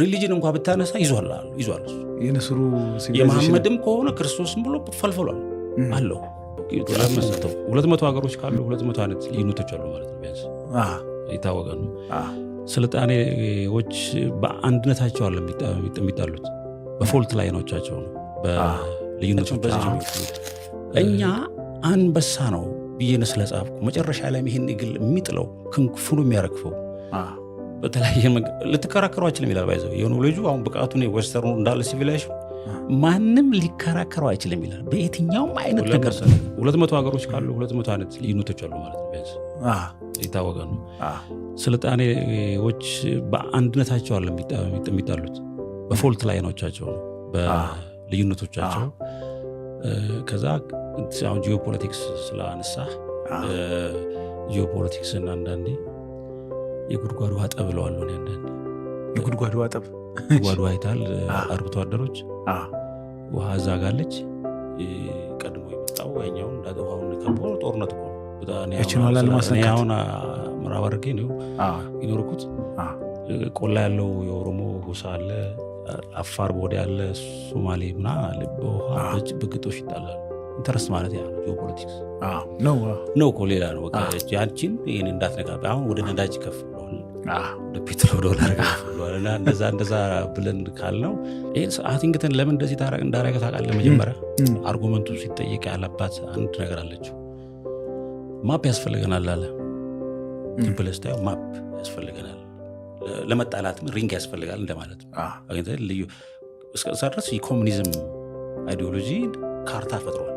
Religion እንኳ ብታነሳ ይዟል አሉ፣ ይዟል እሱ። የንስሩ civilization። የመሐመድም ከሆነ ክርስቶስም ብሎ ፈልፍሏል አለው። 200 ሀገሮች ካሉ 200 አይነት ልዩነቶች አሉ ማለት ነው ቢያንስ፣ የታወቀ ነው። ስልጣኔዎች በአንድነታቸው አለ የሚጣሉት፣ በ fault line ኦቻቸው ነው፣ በልዩነቶቻቸው። እኛ አንበሳ ነው ብዬ ስለጻፍኩ መጨረሻ ላይ ይሄን eagle የሚጥለው፣ ክንፉን የሚያረግፈው በተለያየ መንገድ ልትከራከሩ አይችልም ይላል። By the way የሆኑ ልጁ አሁን ብቃቱን western ኡ እንዳለ civilization ማንም ሊከራከረው አይችልም ይላል። በየትኛውም አይነት ነገር 200 ሀገሮች ካሉ 200 አይነት ልዩነቶች አሉ ማለት ነው ቢያንስ፣ የታወቀ ነው። ስልጣኔዎች በአንድነታቸው አለ የሚጣሉት፣ በ fault line ኦቻቸው ነው፣ በልዩነቶቻቸው። ከዛ አሁን ጂኦፖለቲክስ ስላነሳ ጂኦፖለቲክስን አንዳንዴ የጉድጓድ ውሃ ጠብ እለዋለሁ እኔ አንዳንዴ። የጉድጓድ ውሃ ጠብ። ጉድጓድ ውሃ አይተሃል? አርብቶ አደሮች ውሃ እዛ ጋለች፣ ቀድሞ የመጣው ያኛውን ውሃውን ከቦ ጦርነት እኮ ነው። ያችን ውሃ ላለማስነካት። አሁን ምዕራብ ሐረርጌ ነው የኖርኩት። ቆላ ያለው የኦሮሞ ጎሳ አለ፣ አፋር ቦዲ አለ፣ ሶማሌ ምናምን አለ። በውሃ በግጦሽ ይጣላሉ። Interest ማለት ያ ነው። ጂኦፖለቲክስ ነው። ነው እኮ፣ ሌላ ነው። በቃ ያንቺን ይህን እንዳትነካ። አሁን ወደ ነዳጅ ከፍ ብለዋል፣ ወደ petro dollar ከፍ ብለዋል። እና እንደዛ እንደዛ ብለን ካልነው ይህን ሃንቲንግተን ለምን እንደዚህ እንዳረገ ታውቃለህ? መጀመሪያ argument ኡ ሲጠየቅ ያለባት አንድ ነገር አለችው። Map ያስፈልገናል አለ። ዝም ብለህ ስታየው map ያስፈልገናል፣ ለመጣላትም ring ያስፈልጋል እንደማለት ነው። አግኝተህ ልዩ እስከዛ ድረስ የኮሚኒዝም ideology ካርታ ፈጥሯል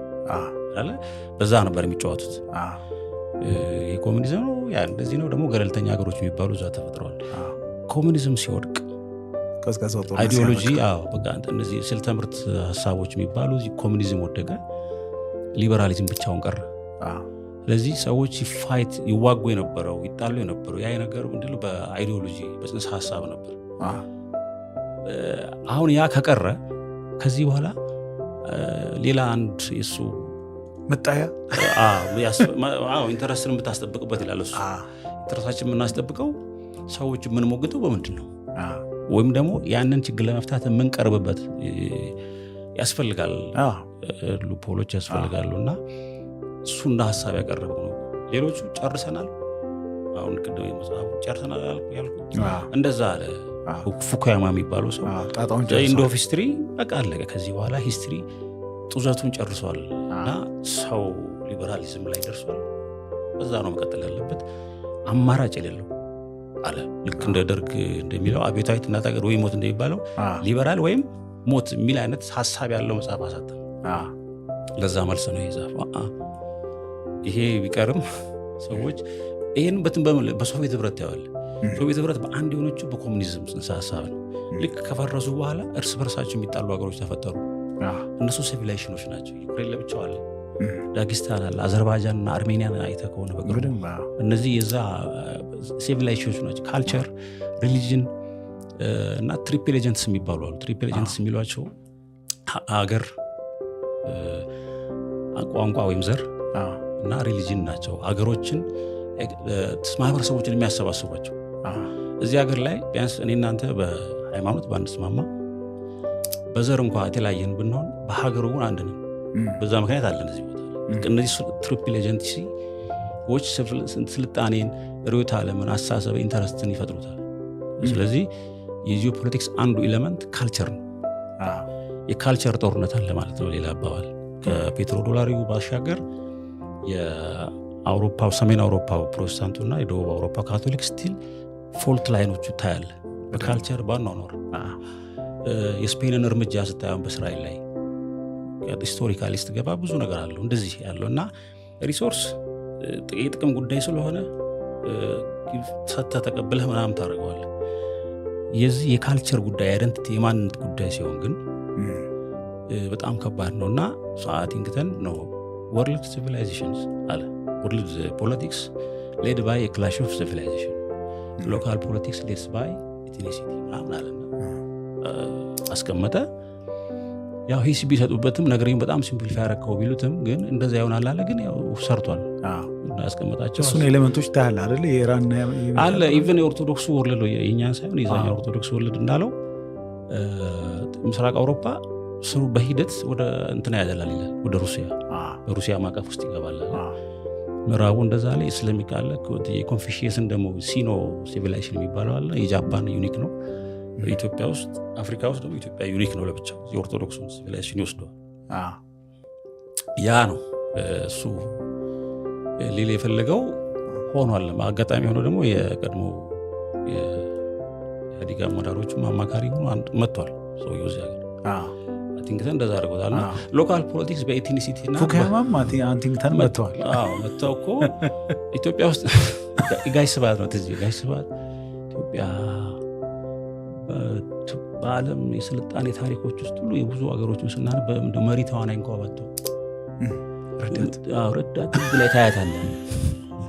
አለ። በዛ ነበር የሚጫወቱት። የኮሚኒዝም ነው፣ ያ እንደዚህ ነው። ደግሞ ገለልተኛ ሀገሮች የሚባሉ እዛ ተፈጥረዋል። ኮሚኒዝም ሲወድቅ ቀዝቃዛው ጦርነት ideology ሲያበቃ። አዎ፣ በቃ እነዚህ ስልተ ምርት ሀሳቦች የሚባሉ ኮሚኒዝም ወደቀ፣ ሊበራሊዝም ብቻውን ቀረ። ስለዚህ ሰዎች fight ይዋጉ የነበረው፣ ይጣሉ የነበረው ያ የነገሩ ምንድነው? በ ideology፣ በጽንሰ ሀሳብ ነበር። አሁን ያ ከቀረ ከዚህ በኋላ ሌላ አንድ የእሱ መጣያ። Interest ን የምታስጠብቅበት ይላል እሱ። Interest ኣችን የምናስጠብቀው፣ ሰዎች የምንሞግተው በምንድን ነው? ወይም ደግሞ ያንን ችግር ለመፍታት የምንቀርብበት ያስፈልጋል፣ loophole ኦች ያስፈልጋሉ። እና እሱ እንደ ሀሳብ ያቀረበው ነው። ሌሎቹ ጨርሰናል። አሁን ቅድም መጽሐፉ ጨርሰናል ያልኩት እንደዛ አለ። ፉኩያማ የሚባለው ሰው ጣጣውን end of history፣ በቃ አለቀ። ከዚህ በኋላ history ጡዘቱን ጨርሷል እና ሰው ሊበራሊዝም ላይ ደርሷል። በዛ ነው መቀጠል ያለበት፣ አማራጭ የሌለው አለ። ልክ እንደ ደርግ እንደሚለው አብዮታዊት እናት ሀገር ወይ ሞት እንደሚባለው ሊበራል ወይም ሞት የሚል አይነት ሀሳብ ያለው መጽሐፍ አሳተመ። ለዛ መልስ ነው የጻፈው። ይሄ ቢቀርም ሰዎች ይህን በትን በሶቪየት ህብረት ታየዋለህ። ሶቪየት ህብረት በአንድ የሆነችው በኮሚኒዝም ጽንሰ ሀሳብ ነው። ልክ ከፈረሱ በኋላ እርስ በርሳቸው የሚጣሉ ሀገሮች ተፈጠሩ። እነሱ civilization ኦች ናቸው። ዩክሬን ለብቻው አለ፣ ዳጊስታን አለ፣ አዘርባይጃን እና አርሜኒያን አይተህ ከሆነ በቅርቡ እነዚህ የዛ civilization ኦች ናቸው። Culture፣ religion እና triple agents የሚባሉ አሉ። Triple agents የሚሏቸው ሀገር፣ ቋንቋ ወይም ዘር እና religion ናቸው። ሀገሮችን፣ ማህበረሰቦችን የሚያሰባስቧቸው። እዚህ ሀገር ላይ ቢያንስ እኔ እናንተ በሃይማኖት ባንስማማ፣ በዘር እንኳ የተለያየን ብንሆን በሀገሩ ግን አንድ ነን። በዛ ምክንያት አለን እዚህ ቦታ ላይ። እነዚህ triple agency ዎች ስልጣኔን፣ ርዕዮተ ዓለምን፣ አስተሳሰብ፣ interest ን ይፈጥሩታል። ስለዚህ የጂኦፖለቲክስ አንዱ element culture ነው። የ culture ጦርነት አለ ማለት ነው። ሌላ አባባል ከ petro dollar ኡ ባሻገር የአውሮፓው፣ ሰሜን አውሮፓው ፕሮቴስታንቱ እና የደቡብ አውሮፓ ካቶሊክ still fault line ኦቹ ታያለ። በ culture፣ ባኗኗር፣ የስፔንን እርምጃ ስታየውን በእስራኤል ላይ historically ስትገባ ብዙ ነገር አለው እንደዚህ ያለው። እና resource የጥቅም ጉዳይ ስለሆነ ሰጥተህ ተቀብለህ ምናምን ታደርገዋለህ። የዚህ የ culture ጉዳይ፣ identity፣ የማንነት ጉዳይ ሲሆን ግን በጣም ከባድ ነው። እና ሃንቲንግተን ነው world civilizations አለ። World politics led by clash of civilization፣ local politics led by ethnicity ምናምን አለና አስቀመጠ። ያው ሂስ ቢሰጡበትም ነገርየውን በጣም simplify ያረከው ቢሉትም ግን እንደዛ ይሆናል አለ። ግን ያው ሰርቷል። ያስቀመጣቸው እሱን element ኦች ታያለህ አይደል? የኢራን አለ even የኦርቶዶክሱ world የእኛን ሳይሆን የዛኛው ኦርቶዶክስ world እንዳለው ምስራቅ አውሮፓ ስሩ በሂደት ወደ እንትና ያደላል ይላል፣ ወደ ሩሲያ፣ በሩሲያ ማዕቀፍ ውስጥ ይገባል። ምዕራቡ እንደዛ ላይ Islamic አለ፣ የኮንፊሽየስን ደግሞ Sino civilization የሚባለው አለ። የጃፓን unique ነው። ኢትዮጵያ ውስጥ፣ አፍሪካ ውስጥ ደግሞ ኢትዮጵያ unique ነው ለብቻው፣ የኦርቶዶክሱን civilization ይወስደዋል። ያ ነው እሱ ሊል የፈለገው፣ ሆኗል። አጋጣሚ ሆኖ ደግሞ የቀድሞ የኢህአዴግ አመራሮቹም አማካሪ ሆኖ መጥቷል ሰውየው እዚህ ሀገር፣ ሃንቲንግተን እንደዛ አድርጎታል። እና local politics በ ethnicity እና ፉኩያማም ሃንቲንግተን መጥተዋል። መጥተው እኮ ኢትዮጵያ ውስጥ ጋሽ ስብሐት ነው ትዝ፣ ጋሽ ስብሐት ኢትዮጵያ በዓለም የስልጣኔ ታሪኮች ውስጥ ሁሉ የብዙ ሀገሮችን ስናነብ መሪ ተዋናይ እንኳ ባትሆን ረዳት ጥግ ላይ ታያታለህ።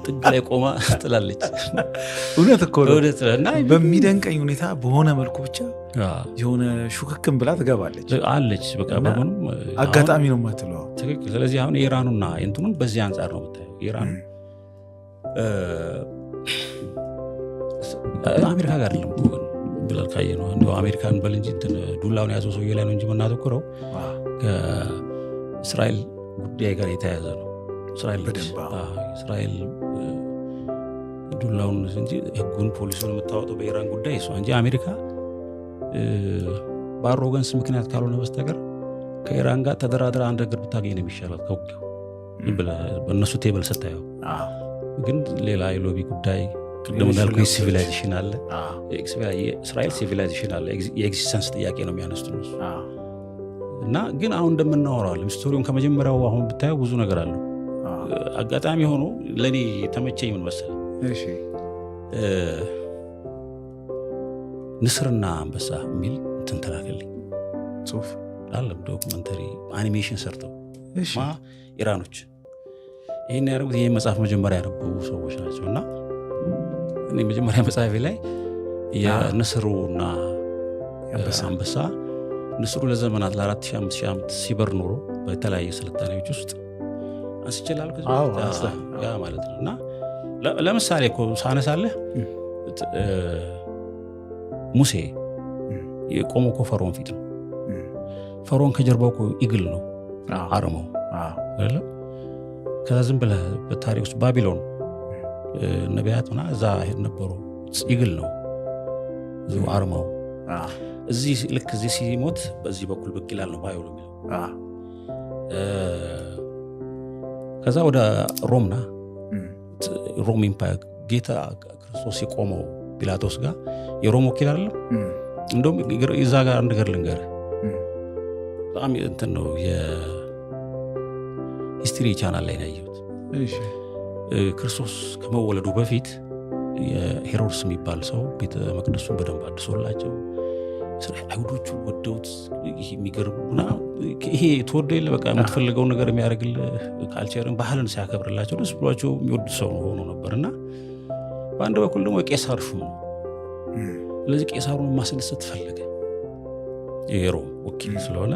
ጥግ ላይ ቆማ ትላለች። እውነት እኮ ነው። በሚደንቀኝ ሁኔታ በሆነ መልኩ ብቻ የሆነ ሹክክም ብላ ትገባለች። አለች። በቃ በሆኑም አጋጣሚ ነው የማትለው። ትክክል። ስለዚህ አሁን የኢራኑና እንትኑን በዚህ አንጻር ነው የምታየው። ኢራኑ አሜሪካ ጋር አይደለም ብለህ ካየህ ነው፣ እንደው አሜሪካን በል እንጂ እንትን ዱላውን የያዘው ሰውዬ ላይ ነው እንጂ የምናተኩረው ከእስራኤል ጉዳይ ጋር የተያያዘ ነው። እስራኤል ዱላውን እንጂ ህጉን ፖሊሱን የምታወጣው በኢራን ጉዳይ እሷ እንጂ አሜሪካ በ arrogance ምክንያት ካልሆነ በስተቀር ከኢራን ጋር ተደራድራ አንድ ነገር ብታገኝ ነው የሚሻላት ከውጊያው በእነሱ table ስታየው። ግን ሌላ የ lobby ጉዳይ፣ ቅድም እንዳልኩ civilization አለ፣ የእስራኤል civilization አለ። የ existence ጥያቄ ነው የሚያነሱት እነሱ። እና ግን አሁን እንደምናወራው አለ story ውን ከመጀመሪያው አሁን ብታየው ብዙ ነገር አለው። አጋጣሚ ሆኖ ለእኔ የተመቸኝ ምን መሰለህ? ንስርና አንበሳ የሚል እንትን ተላከልኝ። ጽሁፍ? አለም documentary animation ሰርተው ማ ኢራኖች ይህን ያደረጉት። ይህ መጽሐፍ መጀመሪያ ያነበቡ ሰዎች ናቸው። እና እኔ መጀመሪያ መጽሐፌ ላይ የንስሩና አንበሳ፣ ንስሩ ለዘመናት ለ4000 5000 ዓመት ሲበር ኖሮ በተለያዩ ስልጣኔዎች ውስጥ አንስቼልሃለሁ ያ ማለት ነው። እና ለምሳሌ እኮ ሳነሳለህ ሙሴ የቆመው እኮ ፈርዖን ፊት ነው። ፈርዖን ከጀርባው እኮ eagle ነው አርማው አይደለም? ከዛ ዝም ብለህ በታሪክ ውስጥ ባቢሎን ነቢያት ምናምን እዛ ነበሩ፣ eagle ነው እዚሁ አርማው። እዚህ ልክ እዚህ ሲሞት በዚህ በኩል ብቅ ይላል ነው Bible ኡ የሚለው። ከዛ ወደ ሮምና ሮም empire ጌታ ክርስቶስ የቆመው ጲላጦስ ጋር የሮም ወኪል አይደለም። እንደውም እዛ ጋር አንድ ነገር ልንገርህ፣ በጣም እንትን ነው፣ የ History Channel ላይ ነው ያየሁት። ክርስቶስ ከመወለዱ በፊት የሄሮድስ የሚባል ሰው ቤተ መቅደሱን በደንብ አድሶላቸው አይሁዶቹ ወደውት፣ ይሄ የሚገርም እና ይሄ ተወዶ የለ በቃ የምትፈልገውን ነገር የሚያደርግልህ culture ን ባህልን ሲያከብርላቸው ደስ ብሏቸው የሚወዱ ሰው ሆኖ ነበር። እና በአንድ በኩል ደግሞ የቄሳር ሹም ነው። ስለዚህ ቄሳሩን ማስደሰት ፈለገ፣ የሮም ወኪል ስለሆነ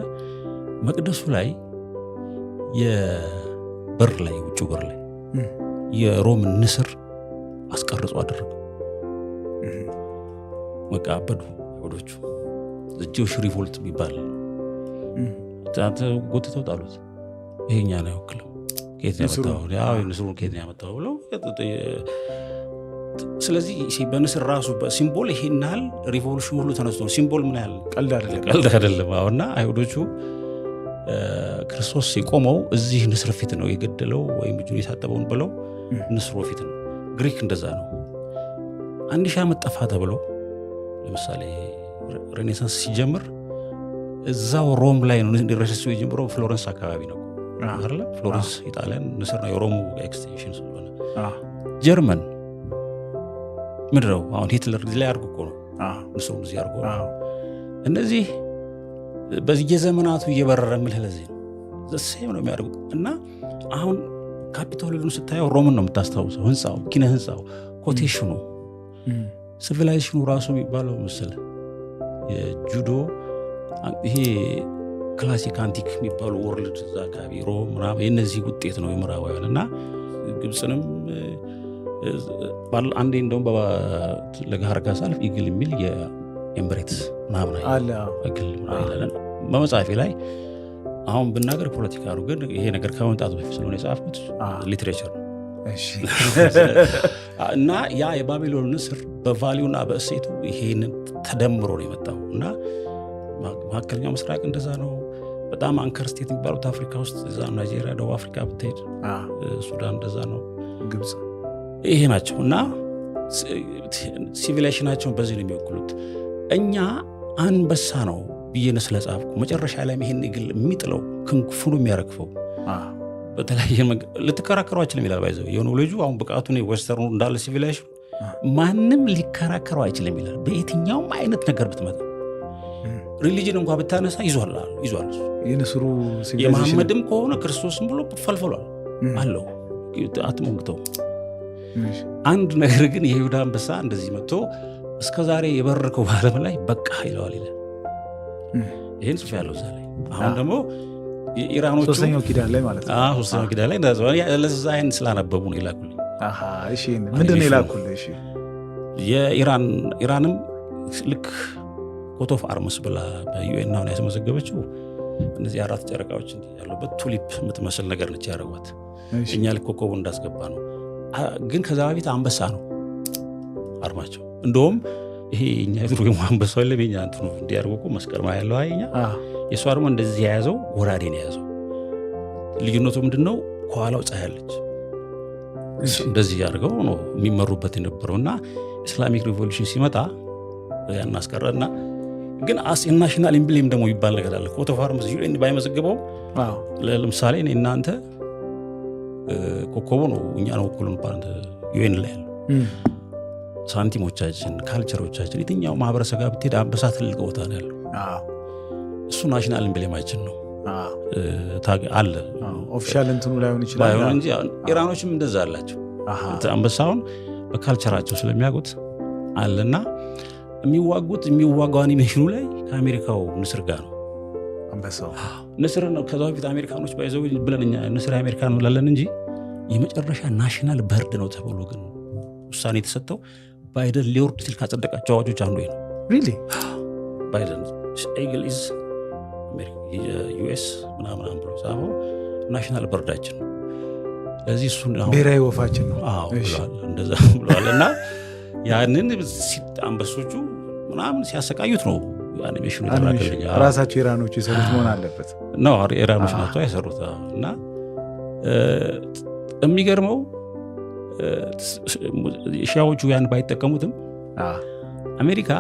መቅደሱ ላይ የበር ላይ ውጭ በር ላይ የሮም ንስር አስቀርጾ አደረገው። በቃ አበዱ አይሁዶቹ። Jewish revolt የሚባል ጎትተው ጣሉት። ይሄኛ ነው አይወክልም፣ ከየት ነው ያመጣው? ያው ንስሩን ከየት ነው ያመጣው ብለው። ስለዚህ በንስር ራሱ በ symbol ይሄን ያህል revolution ሁሉ ተነስቶ ነው። Symbol ምን ያህል ቀልድ አይደለም። ቀልድ አይደለም። አዎ። እና አይሁዶቹ ክርስቶስ የቆመው እዚህ ንስር ፊት ነው፣ የገደለው ወይም እጁን የታጠበውን ብለው ንስሩ ፊት ነው። ግሪክ እንደዛ ነው። 1000 ዓመት ጠፋ ተብሎ ለምሳሌ Renaissance ሲጀምር እዛው ሮም ላይ ነው Renaissance የጀምረው፣ ፍሎረንስ አካባቢ ነው አይደለ? ፍሎረንስ ኢጣሊያን ንስር ነው፣ የሮሙ extension ስለሆነ። ጀርመን ምንድነው አሁን ሂትለር እዚህ ላይ አድርጎ እኮ ነው፣ ንስሩን እዚህ አድርጎ ነው። እነዚህ በየዘመናቱ እየበረረ የምልህ ለዚህ ነው። The same ነው የሚያደርጉት። እና አሁን ካፒቶልን ስታየው ሮምን ነው የምታስታውሰው። ህንፃው፣ ኪነ ህንፃው፣ quotation ኑ፣ civilization ኑ ራሱ የሚባለው ምስል የ Judeo ይሄ classic antique የሚባሉ world እዛ አካባቢ ሮም ምናምን የእነዚህ ውጤት ነው የምዕራባውያን። እና ግብፅንም አንዴ እንደውም ለገሃር ጋር ሳልፍ eagle የሚል የኤምሬትስ ምናምን አለ eagle ምናምን በመጽሐፌ ላይ አሁን ብናገር ፖለቲካ ነው፣ ግን ይሄ ነገር ከመምጣቱ በፊት ስለሆነ የጻፍኩት literature ነው። እና ያ የባቢሎን ንስር በ value ና በእሴቱ ይሄንን ተደምሮ ነው የመጣው። እና መካከለኛው ምስራቅ እንደዛ ነው። በጣም anchor state የሚባሉት አፍሪካ ውስጥ እዛ ናይጄሪያ፣ ደቡብ አፍሪካ ብትሄድ፣ ሱዳን እንደዛ ነው፣ ግብፅ ይሄ ናቸው። እና civilization ኣቸውን በዚህ ነው የሚወክሉት። እኛ አንበሳ ነው ብዬ ስለጻፍኩ መጨረሻ ላይ ይሄን eagle የሚጥለው፣ ክንፉን የሚያረግፈው በተለያየ ልትከራከሩ አይችልም ይላል። By the way የሆነ ልጁ አሁን ብቃቱን western ኡ እንዳለ civilization ማንም ሊከራከረው አይችልም ይላል። በየትኛውም አይነት ነገር ብትመጣ፣ religion እንኳ ብታነሳ ይዟል ይዟል። የንስሩ የመሐመድም ከሆነ ክርስቶስም ብሎ ፈልፍሏል አለው፣ አትሞግተው። አንድ ነገር ግን የይሁዳ አንበሳ እንደዚህ መጥቶ እስከ ዛሬ የበረከው በዓለም ላይ በቃ ይለዋል ይላል። ይህን ጽሑፍ ያለው እዛ ላይ። አሁን ደግሞ የኢራኖቹ ሶስተኛው ኪዳን ላይ ማለት ነው። ሶስተኛው ኪዳን ላይ ለዛ አይን ስላነበቡ ነው የላኩልኝ። ምንድን ነው የላኩልህ? እሺ። የኢራን ኢራንም ልክ coat of arms ብላ በ UN አሁን ያስመዘገበችው እነዚህ አራት ጨረቃዎች እንዲህ ያሉበት tulip የምትመስል ነገር ነች ያደረጓት። እኛ ልክ ኮከቡ እንዳስገባ ነው። ግን ከዛ በፊት አንበሳ ነው አርማቸው። እንደውም ይሄ እኛ የድሮ አንበሳው የለም፣ የኛ እንትኑ እንዲያርጎ እኮ መስቀል ያለው የኛ፣ የእሷ ደግሞ እንደዚህ የያዘው ጎራዴ ነው የያዘው። ልዩነቱ ምንድን ነው? ከኋላው ፀሐይ አለች። እንደዚህ አድርገው ነው የሚመሩበት የነበረው። እና Islamic Revolution ሲመጣ ያን አስቀረና ግን as national emblem ደግሞ የሚባል ነገር አለ። Coat of arms UN ባይመዘግበውም ለምሳሌ እኔ እናንተ ኮከቡ ነው እኛ ነው ወክሉ UN ላይ ያለው፣ ሳንቲሞቻችን፣ culture ኦቻችን፣ የትኛው ማህበረሰብ ጋር ብትሄድ አንበሳ ትልቅ ቦታ ነው ያለው። እሱ national emblem ኣችን ነው አለ። Official እንትኑ ላይሆን ይችላል። ባይሆን እንጂ ኢራኖችም እንደዛ አላቸው። አንበሳውን በ culture ኣቸው ስለሚያውቁት አለና የሚዋጉት የሚዋጋው አኒሜሽኑ ላይ ከአሜሪካው ንስር ጋር ነው። አንበሳው ንስር ነው። ከዛ በፊት አሜሪካኖች by the way ብለን እኛ ንስር የአሜሪካ ነው እንላለን እንጂ የመጨረሻ national bird ነው ተብሎ ግን ውሳኔ የተሰጠው ባይደን ሊወርድ ሲል ካጸደቃቸው አዋጆች አንዱ ነው። Really? ባይደን eagle is US ምናምን ብሎ ጻፈው። National bird ኣችን ነው። ለዚህ እሱን ብሔራዊ ወፋችን ነው። አዎ ብለዋል፣ እንደዛ ብለዋል። እና ያንን አንበሶቹ ምናምን ሲያሰቃዩት ነው አኒሜሽኑ የተላከልኝ። ራሳቸው ኢራኖቹ የሰሩት መሆን አለበት። ነው፣ ኢራኖች ናቸው የሰሩት። እና የሚገርመው ሺያዎቹ ያን ባይጠቀሙትም አሜሪካ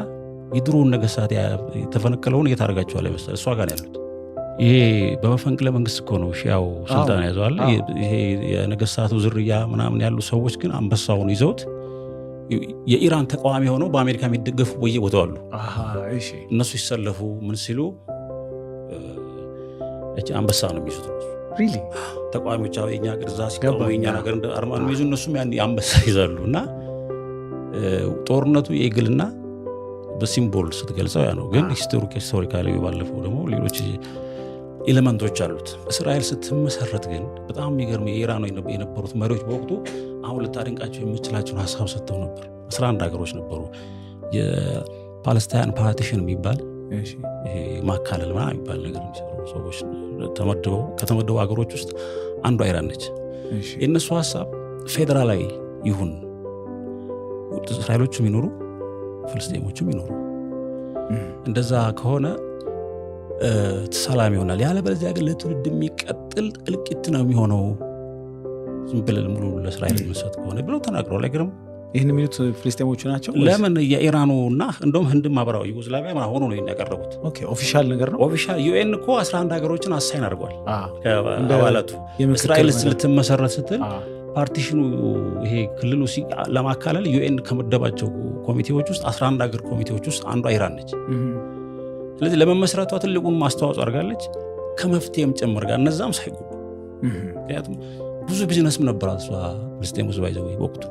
የድሮውን ነገስታት የተፈነቀለውን እየታደርጋቸዋል መሰለህ፣ እሷ ጋር ነው ያሉት። ይሄ በመፈንቅለ መንግስት እኮ ነው ሺያው ስልጣን ያዘዋል። ይሄ የነገስታቱ ዝርያ ምናምን ያሉ ሰዎች ግን አንበሳውን ይዘውት የኢራን ተቃዋሚ ሆነው በአሜሪካ የሚደገፉ በየቦታው አሉ። እነሱ ሲሰለፉ ምን ሲሉ አንበሳ ነው የሚይዙት እነሱ። Really? ተቃዋሚዎች የኛ ሀገር እዛ ሲቃወሙ የኛ ሀገር አርማ ነው የሚይዙ፣ እነሱም ያን አንበሳ ይዛሉ። እና ጦርነቱ የ eagle ና በ symbol ስትገልጸው ያ ነው። ግን historically ባለፈው ደግሞ ሌሎች element ኦች አሉት። እስራኤል ስትመሰረት ግን በጣም የሚገርም የኢራን የነበሩት መሪዎች በወቅቱ አሁን ልታደንቃቸው የምችላቸውን ሀሳብ ሰጥተው ነበር። 11 ሀገሮች ነበሩ። የ Palestine partition የሚባል፣ ይሄ ማካለል ምናምን የሚባል ነገር የሚሰሩ ሰዎች ተመድበው ከተመደቡ ሀገሮች ውስጥ አንዷ ኢራን ነች። የእነሱ ሀሳብ ፌዴራላዊ ይሁን፣ እስራኤሎቹም ይኖሩ ፍልስጤሞቹም ይኖሩ፣ እንደዛ ከሆነ ሰላም ይሆናል። ያለበለዚያ ግን ለትውልድ የሚቀጥል እልቂት ነው የሚሆነው ዝም ብለን ሙሉ ለእስራኤል የምንሰጥ ከሆነ ብለው ተናግረዋል። አይገርም? ይህን የሚሉት ፍልስጤሞቹ ናቸው? ለምን የኢራኑ እና እንደውም ህንድም አብራው ዩጎዝላቪያ ሆኖ ነው ያቀረቡት። Official ነገር ነው። Official UN እኮ 11 ሀገሮችን assign አድርጓል አባላቱ። እስራኤል ልትመሰረት ስትል partition ኑ ይሄ ክልሉ ለማካለል UN ከመደባቸው ኮሚቴዎች ውስጥ፣ 11 ሀገር ኮሚቴዎች ውስጥ አንዷ ኢራን ነች። ስለዚህ ለመመስረቷ ትልቁን ማስተዋጽኦ አድርጋለች ከመፍትሄም ጭምር ጋር እነዛም ሳይጎዱ። ምክንያቱም ብዙ ቢዝነስም ነበራት እሷ ፍልስጤም ውስጥ by the way በወቅቱ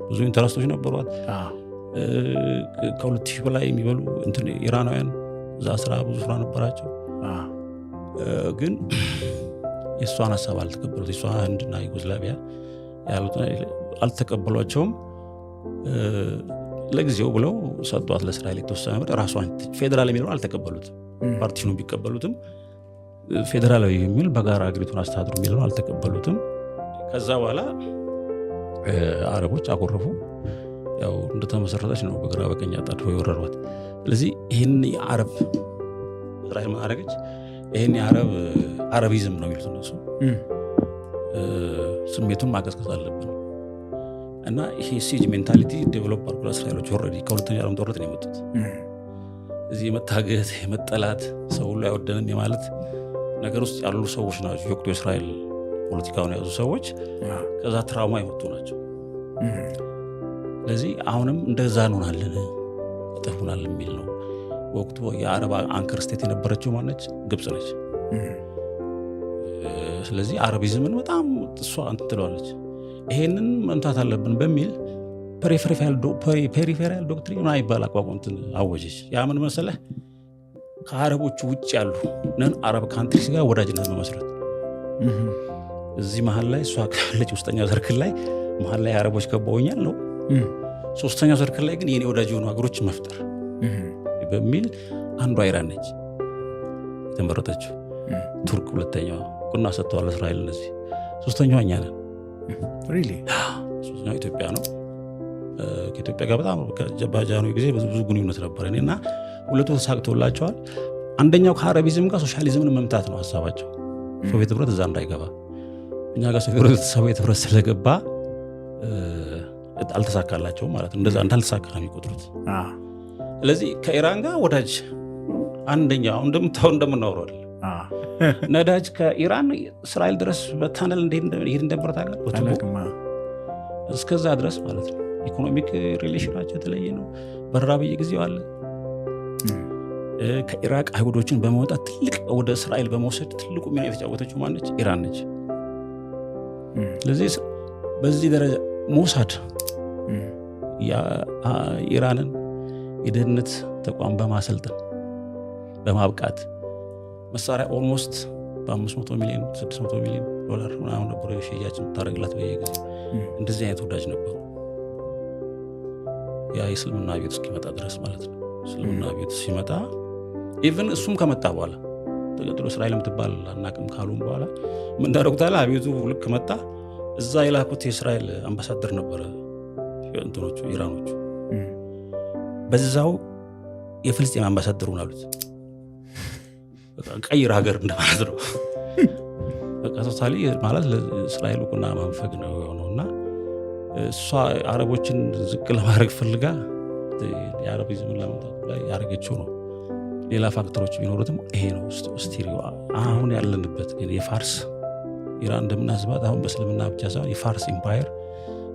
ብዙ interest ኦች ነበሯት። ከ2000 በላይ የሚበሉ እንትን ኢራናውያን እዛ ስራ ብዙ ስራ ነበራቸው። ግን የእሷን ሀሳብ አልተቀበሉት። የእሷ ህንድና ዩጎዝላቪያ ያሉት አልተቀበሏቸውም። ለጊዜው ብለው ሰጧት ለእስራኤል የተወሰነ ብር። ራሷን ፌዴራል የሚለውን አልተቀበሉትም። Partition ኑ ቢቀበሉትም ፌዴራላዊ የሚል በጋራ አገሪቱን አስተዳድሩ የሚለውን አልተቀበሉትም። ከዛ በኋላ አረቦች አኮረፉ። ያው እንደተመሰረተች ነው በግራ በቀኝ አጣድፈው የወረሯት። ስለዚህ ይህን የአረብ እስራኤል ምን አደረገች? ይህን የአረብ Arabism ነው የሚሉት እነሱ፣ ስሜቱን ማቀዝቀዝ አለብን እና ይሄ siege mentality develop አድርጓል። እስራኤሎች already ከሁለተኛው ዓለም ጦርነት ነው የመጡት። እዚህ የመታገት፣ የመጠላት፣ ሰው ሁሉ አይወደንም የማለት ነገር ውስጥ ያሉ ሰዎች ናቸው። የወቅቱ የእስራኤል ፖለቲካውን የያዙ ሰዎች ከዛ trauma የመጡ ናቸው። ስለዚህ አሁንም እንደዛ እንሆናለን፣ ያጠፉናል የሚል ነው። በወቅቱ የአረብ anchor state የነበረችው ማነች? ግብፅ ነች። ስለዚህ Arabism ን በጣም እሷ እንትን ትለዋለች። ይሄንን መምታት አለብን በሚል peripheral doctrine ምናምን ይባል አቋቋም እንትን አወጀች። ያ ምን መሰለህ? ከአረቦቹ ውጭ ያሉ non Arab countries ጋር ወዳጅነት መመስረት። እዚህ መሀል ላይ እሷ ካለች ውስጠኛው circle ላይ መሀል ላይ አረቦች ከበውኛል ነው። ሶስተኛው circle ላይ ግን የኔ ወዳጅ የሆኑ ሀገሮች መፍጠር በሚል አንዷ ኢራን ነች የተመረጠችው። ቱርክ ሁለተኛዋ እውቅና ሰጥተዋል እስራኤል። እነዚህ ሶስተኛዋ እኛ ነን። Really? ሶስተኛው ኢትዮጵያ ነው። ከኢትዮጵያ ጋር በጣም በጃንሆይ ጊዜ ብዙ ብዙ ግንኙነት ነበር እና ሁለቱ ተሳክቶላቸዋል። አንደኛው ከ Arabism ጋር ሶሻሊዝምን መምታት ነው ሀሳባቸው። ሶቪየት ህብረት እዛ እንዳይገባ። እኛ ጋር ሶቪየት ህብረት ስለገባ አልተሳካላቸውም ማለት ነው። እንደዛ እንዳልተሳካ ነው የሚቆጥሩት። ስለዚህ ከኢራን ጋር ወዳጅ አንደኛው እንደምታው እንደምናወራው አይደለም። ነዳጅ ከኢራን እስራኤል ድረስ በ tunnel እንዴት ይሄድ እንደነበረ ታውቃለህ? በቱቦ እስከዛ ድረስ ማለት ነው። Economic relation ኣቸው የተለየ ነው። በረራ በየጊዜው አለ። ከኢራቅ አይሁዶችን በመውጣት ትልቅ ወደ እስራኤል በመውሰድ ትልቁ ሚና የተጫወተችው ማነች? ኢራን ነች። ስለዚህ በዚህ ደረጃ ሞሳድ የኢራንን የደህንነት ተቋም በማሰልጠን፣ በማብቃት መሳሪያ almost በ500 ሚሊዮን፣ 600 ሚሊዮን ዶላር ምናምን ነበረ ሽያጭ የምታደርግላት በየጊዜው። እንደዚህ አይነት ወዳጅ ነበሩ። ያ የእስልምና አብዮት እስኪመጣ ድረስ ማለት ነው። እስልምና አብዮት ሲመጣ even እሱም ከመጣ በኋላ ተቀጥሎ እስራኤል የምትባል አናቅም ካሉም በኋላ ምን እንዳደረጉት አለ። አብዮቱ ልክ መጣ። እዛ የላኩት የእስራኤል አምባሳደር ነበረ እንትኖቹ ኢራኖቹ፣ በዛው የፍልስጤም አምባሳደሩን አሉት። ቀይር ሀገር እንደማለት ነው። በቃ totally ማለት ለእስራኤል እውቅና መንፈግ ነው የሆነው እና እሷ አረቦችን ዝቅ ለማድረግ ፈልጋ የ Arabism ን ለመምታት ላይ ያደረገችው ነው። ሌላ factor ኦች ቢኖሩትም ይሄ ነው story ው። አሁን ያለንበት ግን የፋርስ ኢራን እንደምናስባት አሁን በእስልምና ብቻ ሳይሆን የፋርስ empire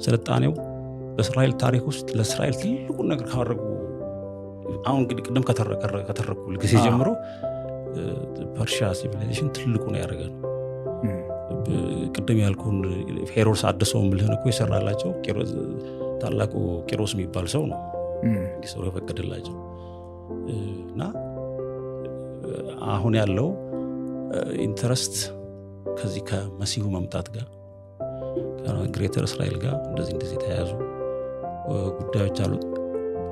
ስልጣኔው በእስራኤል ታሪክ ውስጥ ለእስራኤል ትልቁን ነገር ካደረጉ አሁን እንግዲህ ቅድም ከተረኩ ጊዜ ጀምሮ ፐርሺያ civilization ትልቁ ነው ያደረገ ነው። ቅድም ያልኩን ሄሮድስ አድሰው ምልህን እኮ የሰራላቸው ታላቁ ቂሮስ የሚባል ሰው ነው እንዲሰሩ የፈቀደላቸው። እና አሁን ያለው interest ከዚህ ከመሲሁ መምጣት ጋር፣ ከ greater እስራኤል ጋር እንደዚህ እንደዚህ የተያያዙ ጉዳዮች አሉት።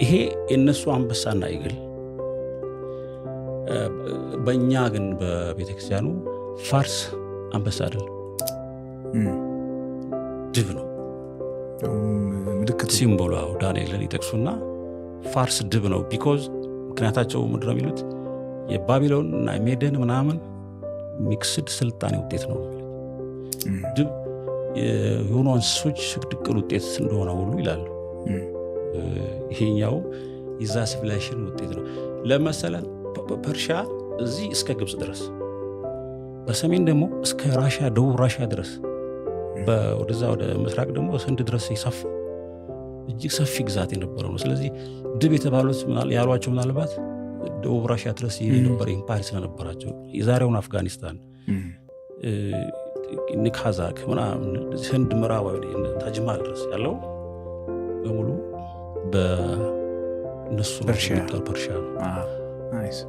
ይሄ የእነሱ አንበሳና eagle፣ በእኛ ግን በቤተክርስቲያኑ ፋርስ አንበሳ አይደለም፣ ድብ ነው። ምልክቱ Symbol ኡ ዳንኤልን ይጠቅሱና ፋርስ ድብ ነው። Because ምክንያታቸው ምንድን ነው የሚሉት? የባቢሎን እና ሜደን ምናምን mixed ስልጣኔ ውጤት ነው የሚሉት። ድብ የሆኑ እንስሶች ድቅል ውጤት እንደሆነ ሁሉ ይላሉ። ይሄኛው የዛ civilization ውጤት ነው። ለመሰለ ፐርሺያ እዚህ እስከ ግብፅ ድረስ፣ በሰሜን ደግሞ እስከ ራሽያ፣ ደቡብ ራሽያ ድረስ፣ ወደዛ ወደ ምስራቅ ደግሞ ህንድ ድረስ የሰፋ እጅግ ሰፊ ግዛት የነበረው ነው። ስለዚህ ድብ የተባሉት ያሏቸው ምናልባት ደቡብ ራሽያ ድረስ የነበረ empire ስለነበራቸው የዛሬውን አፍጋኒስታን፣ ካዛክ ምናምን፣ ህንድ ምዕራባዊ ታጅማሃል ድረስ ያለው በሙሉ በእነሱ ነው። ፐርሺያ። ፐርሺያ ነው። Nice.